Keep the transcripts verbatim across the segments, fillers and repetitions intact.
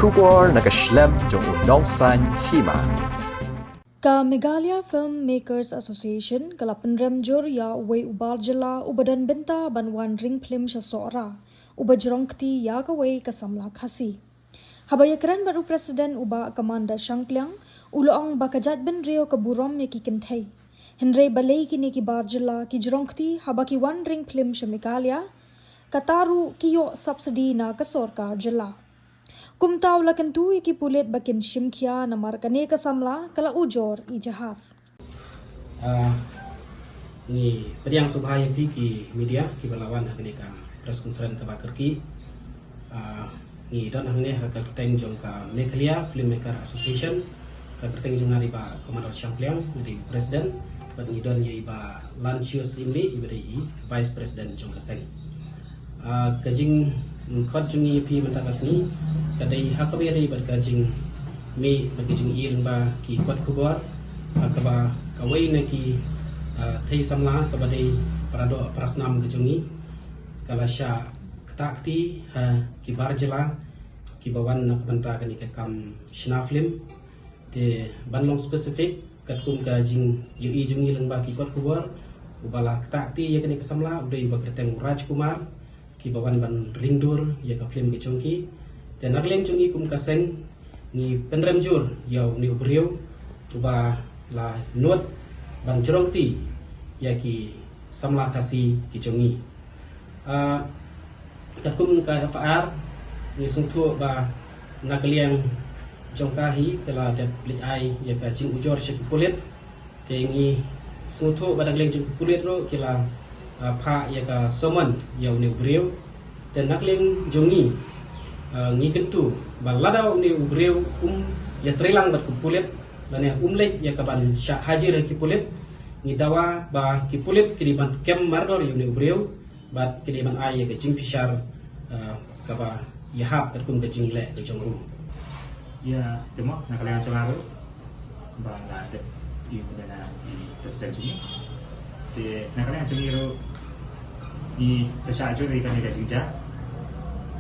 Khubor na ka shlem jong u nongsaiñ hima. Ka Meghalaya Filmmakers Association ka la pynrem jur ïa uwei u bar jylla uba don bynta ban wan ring phlim sha Sohra, uba jrong kti ïa kawei ka samla Khasi. Haba ïakren bad u president u Bah Kamanda Shangpliang, u la ong ba ka jaitbynriew ka burom ïa ki kynthei. Hynrei balei kine ki bar jylla ki jrong kti haba ki wan ring phlim sha Meghalaya, kata ruh ki ïoh subsidy na ka sorkar jylla. Kumta u la kyntu ïa ki pulit ba kin shim khia namar kane ka samla ka la ujor ijahar. Ah, ngi pdiang sngewbha ïa phi ki media kiba la wan ha kane ka press conference kaba kyrkieh. Ah, ngi don hangne ha ka kyrteng jong ka Meghalaya Filmmaker Association, ka kyrteng jong nga dei Bah Kamanda Shangpliang, nga dei president, bad ngi don ïa i Bah Lanchius Syiemlieh, iba dei i vice president jong ka seng. Ah, ka jingkhot jong ngi ïa phi mynta ka sngi ka dei ha kaba ïadei bad ka jingmih bad ka jingïohi lyngba ki kot khubor, ha kaba kawei na ki, ah, thei samla kaba dei paradoh parasnam ka jong ngi ka la shah ktah kti ha ki bar jylla kiba wan na ka bynta kane ka kam shna film. Te ban long specific, katkum ka jingïohi jong ngi lyngba ki kot khubor, uba la ktah kti ïa kane ka samla u dei uba kyrteng u Rajkumar, kiba wan ban ring dur ïa ka film ka jong ki. Te na ka liang jong ngi kum ka seng, ngi pynrem jur ïa une u briew uba la nud ban jrong kti ïa ki samla Khasi ki jong ngi. Ah, katkum ka F I R, ngi sngewthuh ba na ka liang jong ka hi ka la dep leit ai ïa ka jingujor sha ki pulit. Te ngi sngewthuh ba na ka liang jong ki pulit ruh ki la, ah, phah ïa ka summon ïa une u briew. Te na ka liang jong ngi, ah, ngi kyntu ba lada une u briew um ïatreilang bad ki pulit lane um leit ïa ka ban shah hajir ha ki pulit, ngi dawa ba ki pulit ki dei ban kem mardor ïa une u briew. Bad ki dei ban ai ïa ka jingbishar, eh, kaba ïahap katkum ka jingleh ka jong u. Ïa, te mo, na ka liang jong nga ruh ba nga dep ïa u kane na i president jong ngi. Te na ka liang jong ngi ruh ngi pyrshah jur ïa kane ka jingjia.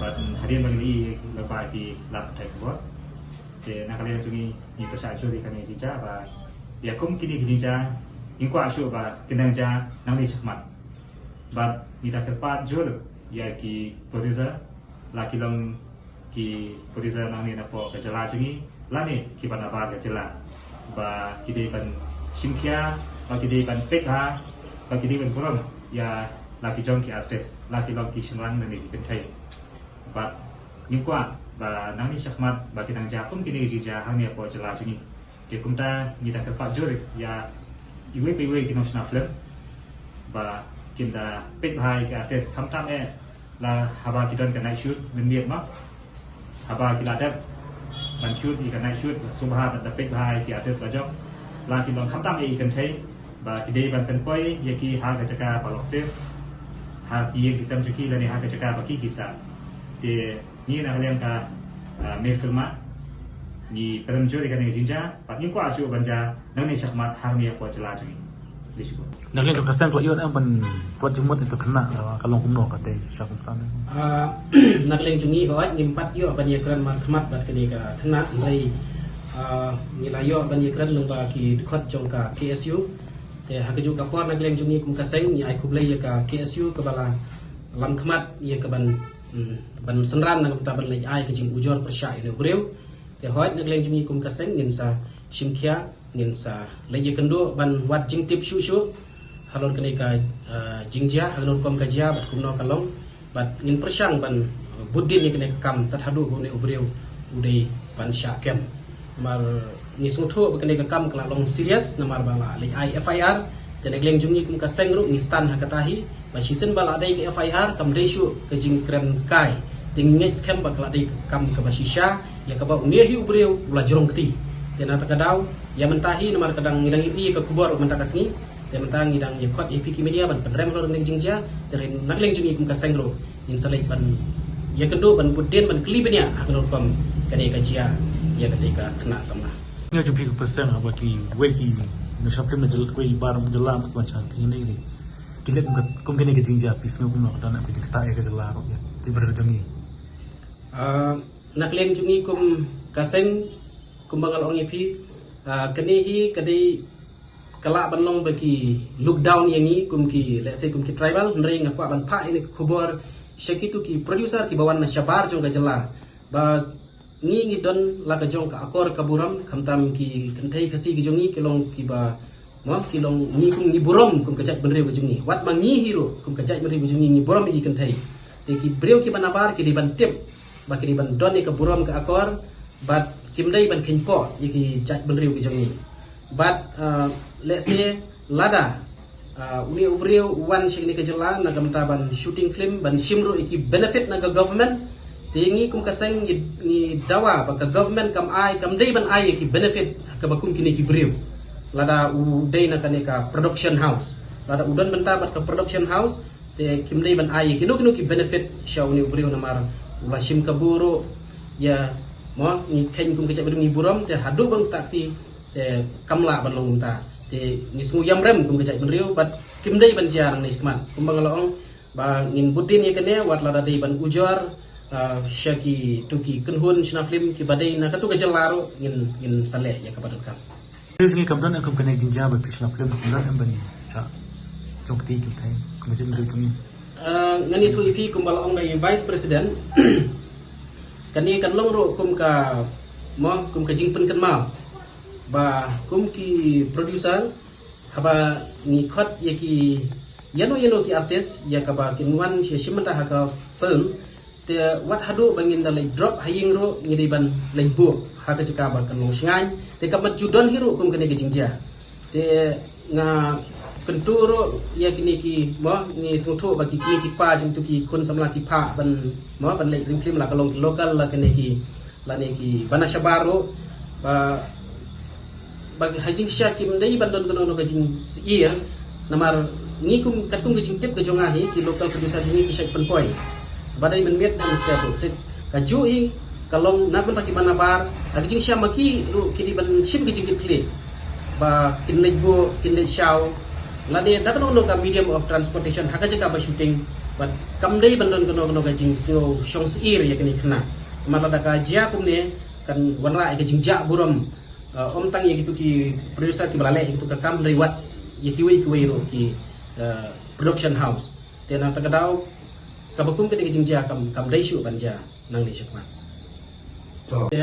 Bad hadien ba ngi ïa lyngba ki lad pathai khubor, te na ka liang jong ngi ngi pyrshah jur ïa kane ka jingjia ba ïa kum kine ki jingjia ngi kwah shuh ba kin dang jia nangne shakhmat. Bad ngi da kyrpad jur ïa ki producer, la ki long ki producer nangne napoh ka jylla jong ngi lane kiba nabar ka jylla, ba ki dei ban shim khia, ba ki dei ban peit bha, ba ki dei ban burom ïa la ki jong ki artist, la ki long ki shynrang nangne ki kynthei. Bad ngi kwah ba nangne shakhmat ba kin nang jia kum kine ki jingjia hangne hapoh jylla jong ngi. Te kumta ngi da kyrpad jur ïa iwei pa iwei ki nongshna film ba kin da peit bha ïa ki artist, khamtam eh la haba ki don ka night shoot mynmiet ma, haba ki la dep ban shoot ïa ka night shoot, la sngewbha ban da peit bha ïa ki artist la jong, la ki long khamtam eh ki kynthei, ba ki dei ban pynpoi ïa ki ha ka jaka ba lok safe, ha ki ïing ki sem jong ki lane ha ka jaka ba ki ki sah. Te ngi na ka liang ka, ah, Megfilma ngi pynrem jur ïa kane ka jingjia bad ngi kwah shuh ban jia nangne shakhmat hangne hapoh jylla jong ngi. Khublei shibun. Na ka liang ka seng ka la ïoh ban buh jingmut ïa ka khynnah, ah, ka long kumno kata sha kumta ne? Ah, na ka liang jong ngi hooid ngim pat ïoh ban ïakren markhmat bad kane ka khynnah, hynrei, ah, ngi la ïoh ban ïakren lyngba ki dkhot jong ka K S U. Te ha kajuh ka por na ka liang jong ngi kum ka seng ngi ai khublei ïa ka K S U kaba la lam khmat ïa ka ban, mm, ban synran na ka bynta ban leit ai ka jingujor pyrshah ïa une u briew. Te hooid na ka liang jong ngi kum ka seng ngin sa shim khia, ngin sa leit ïakynduh ban wad jingtip shuh shuh halor kane ka, eh, jingjia, ha kano rukom ka jia bad kumno ka long. Bad ngin pyrshang ban, eh, bud dien ïa kane ka kam tad haduh ba une u briew u dei ban shah kem. Namar ngi sngewthuh ba kane ka kam ka la long serious namar ba la leit ai F I R. Te na ka liang jong ngi kum ka seng ruh ngi stan ha kata hi ba shisien ba la dei ka F I R kam dei shuh ka jingkren kai. Te ngi ngeit skhem ba ka la dei ka kam kaba shisha ïa kaba une hi u briew u la jrong kti. Te na kata ka daw ïa mynta hi namar ka dang ngi dang ïohi ïa ka khubor mynta ka sngi. Te mynta ngi dang ïa khot ïa phi ki media ban pynrem halor kane ka jingjia. Te na ka liang jong ngi kum ka seng ruh ngin sa leit ban ïakynduh ban bud dien ban kylli bniah ha kano rukom kane ka jia ïa kata ka khynnah samla. Ngi jong phi ka perseng haba kiwei ki nongshna film na jylla, kiwei bar jylla ba ki wan sha phi ne ki leh kum ka, kum kane ka jingjia, phi sngew kumno, ka don ne phi ktah ïa ka jylla ruh ïa ki briew jong ngi? Ah, Na ka liang jong ngi kum ka seng, kum ba nga la ong ïa phi, ah, kane hi ka dei ka lah ban long ba ki look down ïa ngi kum ki, let's say, kum ki tribal, hynrei nga kwah ban phah ïa kane ka khubor sha kitu ki producer kiba wan na shabar jong ka jylla. Ba ngi ngi don la ka jong ka akor ka burom, khamtam ki kynthei Khasi ki jong ngi ki long kiba, mo, ki long ngi kum ngi burom kum ka jaitbynriew ka jong ngi. Wat ma ngi hi ruh kum ka jaitbynriew ka jong ngi ngi burom ïa ki kynthei. Te ki briew kiba nabar ki dei ban tip ba ki dei ban don ïa ka burom ka akor, bad kim dei ban kheiñpoh ïa ki jaitbynriew ka jong ngi. Bad, uh, let's say, lada, uh, une u briew u wan sha kane ka jylla na ka bynta ban shooting film, ban shim ruh ïa ki benefit na ka government, te ngi kum ka seng ngi, ngi dawa ba ka government kam ai, kam dei ban ai ïa ki benefit kaba kum kine ki briew. Lada u dei na kane ka production house, lada u don bynta bad ka production house, te kim dei ban ai ïa kino kino ki benefit sha une u briew namar u la shim kabu ruh ïa, mo, ngi kheiñ kum ka jaitbynriew ngi burom, te haduh ban tak ti te kam lah ban long kumta. Te ngi sngew ïam rem kum ka jaitbynriew bad kim dei ban jia nangne shakhmat. Kumba nga la ong ba ngin bud dien ïa kane, wat lada dei ban ujor, ah, sha kitu ki kynhun shna film kiba dei na katu ka jylla ruh ngin, ngin sa leh ïa kaba donkam. Briew jong ngi kam don kum kane ka jingjia ba phi shna film, kam don em ban shah jong kti ki thai kum jin briew jong ngi. Ah, ngan ïathuh ïa phi kumba la ong da i Vice President. Kane kan long ruh kum ka, mo, kum ka jingpynkynmaw ba kum ki producer, haba ngi khot ïa ki ïano ïano ki artist ïa kaba kin wan shim bynta ha ka film, te wat haduh ba ngin da leit drop ha ïing ruh ngi dei ban leit buh ha ka jaka ba kan long shngaiñ. Te ka mat ju don hi ruh kum kane ka jingjia. Te nga kyntu ruh ïa kine ki, mo, ngi sngewthuh ba ki kmie ki kpa jong tu ki khun samla ki phah ban, mo, ban leit ring film, la ka long ki local la kane ki, lane kiba na shabar ruh, ba, ba ha jingshisha kim dei ban don kano kano ka jingsyier. Namar ngi kum, katkum ka jingtip ka jong nga hi, ki local producer jong ngi ki shait pynpoi ba dei mynmiet na mynstep ruh. Te kajuh hi ka long na ka bynta kiba nabar, ha ka jingshisha ma ki ruh ki dei ban shim ka jingkitkhlieh ba kin leit buh, kin leit shaw, lane da kano kano ka medium of transportation ha ka jaka ba shooting. Bad kam dei ban don kano kano ka jingsngew shong syier ïa kine ki khynnah. Namar lada ka jia kumne kan wanrah ïa ka jingjah burom, uh, ym tang ïa kitu ki producer kiba la leh ïa kitu ka kam, hynrei wat ïa kiwei kiwei ruh ki, uh, production house. Te na kata ka daw kaba kum kane ka jingjia kam, kam dei shuh ban jia nangne shakhmat. Te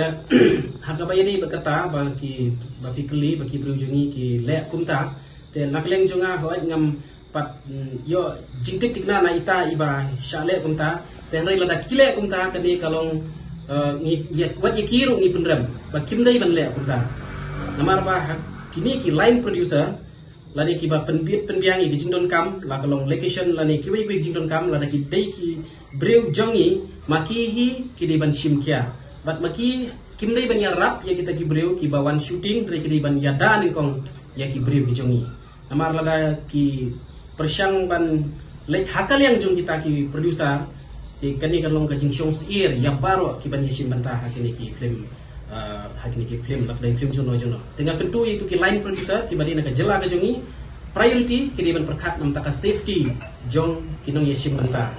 ha kaba ïadei bad kata ba ki, ba phi kylli ba ki briew jong ngi ki leh kumta, te na ka liang jong nga hooid ngam pat, mm, ïoh jingtip thikna na ita iba shah leh kumta. Te hynrei lada ki leh kumta kane ka long, eh, ngi, ïa, wat ïa ki ruh ngi pynrem ba kim dei ban leh kumta. Namar ba ha kine ki line producer lane kiba pynbit pynbiang ïa ki jingdonkam, la ka long location lane kiwei kiwei ki jingdonkam, lada ki dei ki briew jong ngi, ma ki hi ki dei ban shim khia. Bad ma ki kim dei ban ïarap ïa kita ki briew kiba wan shooting, hynrei ki dei ban ïada nyngkong ïa ki briew ki jong ngi. Namar lada ki pyrshang ban leit ha ka liang jong kita ki producer, te kane kan long ka jingshong syier ïa baroh ki ban ïashim bynta ha kine ki film, ah, ha kine ki film, lada film jong no jong no. Te nga kyntu ïa kitu ki line producer kiba dei na ka jylla ka jong ngi, priority ki dei ban pyrkhat na ka bynta ka safety jong ki nongïashim bynta.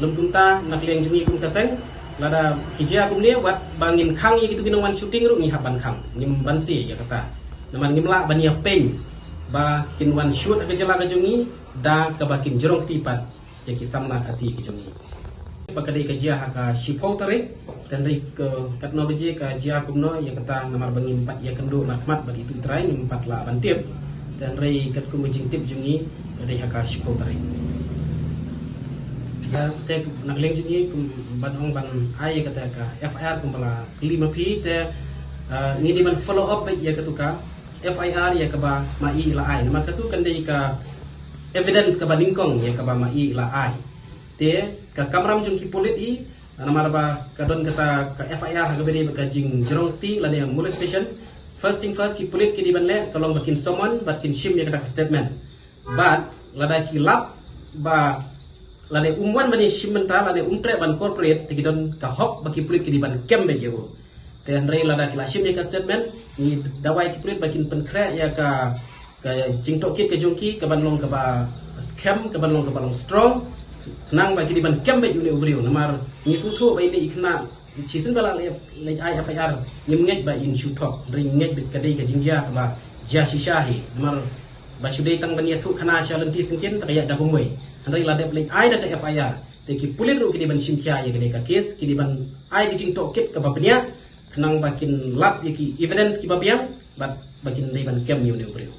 Lym kumta na ka liang jong ngi kum ka seng, lada ki jia kumne, wat ba ngin khang ïa kitu ki nongwan shooting ruh ngi hap ban khang, ngim banse ïa kata. Namar ngim lah ban ïapeiñ ba kin wan shoot ha ka jylla ka jong ngi da kaba kin jrong kti pat ïa ki samla Khasi ki jong ngi. Ba ka dei ka jia ha ka shiphew tarik, te hynrei ka katno baje ka jia kumno ïa kata, namar ba ngim pat ïakynduh markhmat bad itu i trai, ngim pat lah ban tip. Te hynrei katkum ka jingtip jong ngi ka dei ha ka shiphew tarik. Te na ka liang jong ngi kum ban ong ban ai ïa kata ka F I R kumba la kylli ma phi, te, ah, ngi dei ban follow up beit ïa katu ka F I R ïa kaba ma i la ai. Namar katu kan dei ka evidence kaba nyngkong ïa kaba ma i la ai. Te ka kamram jong ki pulit hi, namar ba ka don kata ka F I R ha kaba dei ba ka jingjrong kti lane molestation. First thing first, ki pulit ki dei ban leh ka long ba kin summon bad kin shim ïa kata ka statement. Bad lada ki lap ba lane um wan ban ïashim bynta lane um treh ban cooperate, te ki don ka hok ba ki pulit ki dei ban kem beit ïa u. Te hynrei lada ki la shim ïa ka statement, ngi dawa ïa ki pulit ba kin pynkhreh ïa ka, ka jingtohkit ka jong ki kaban long kaba skhem, kaban long kaba long strong, khnang ba ki dei ban kem beit une u briew. Namar ngi sngewthuh ba ine i khynnah Shisien ba la leit ai F I R ngim ngeit ba in shu thok, hynrei ngeit ba ka dei ka jingjia kaba jia shisha hi. Namar ba shu dei tang ban ïathuh khana sha lynti syngkien, ta ka ïa da kumwei. Hynrei la dep leit ai da ka F I R, te ki pulit ruh ki dei ban shim khia ïa ka dei ka kes, ki dei ban ai ka jingtohkit kaba bniah, khnang ba kin lap ïa ki evidence kiba biang, bad ba kin dei ban kem ïa une u briew.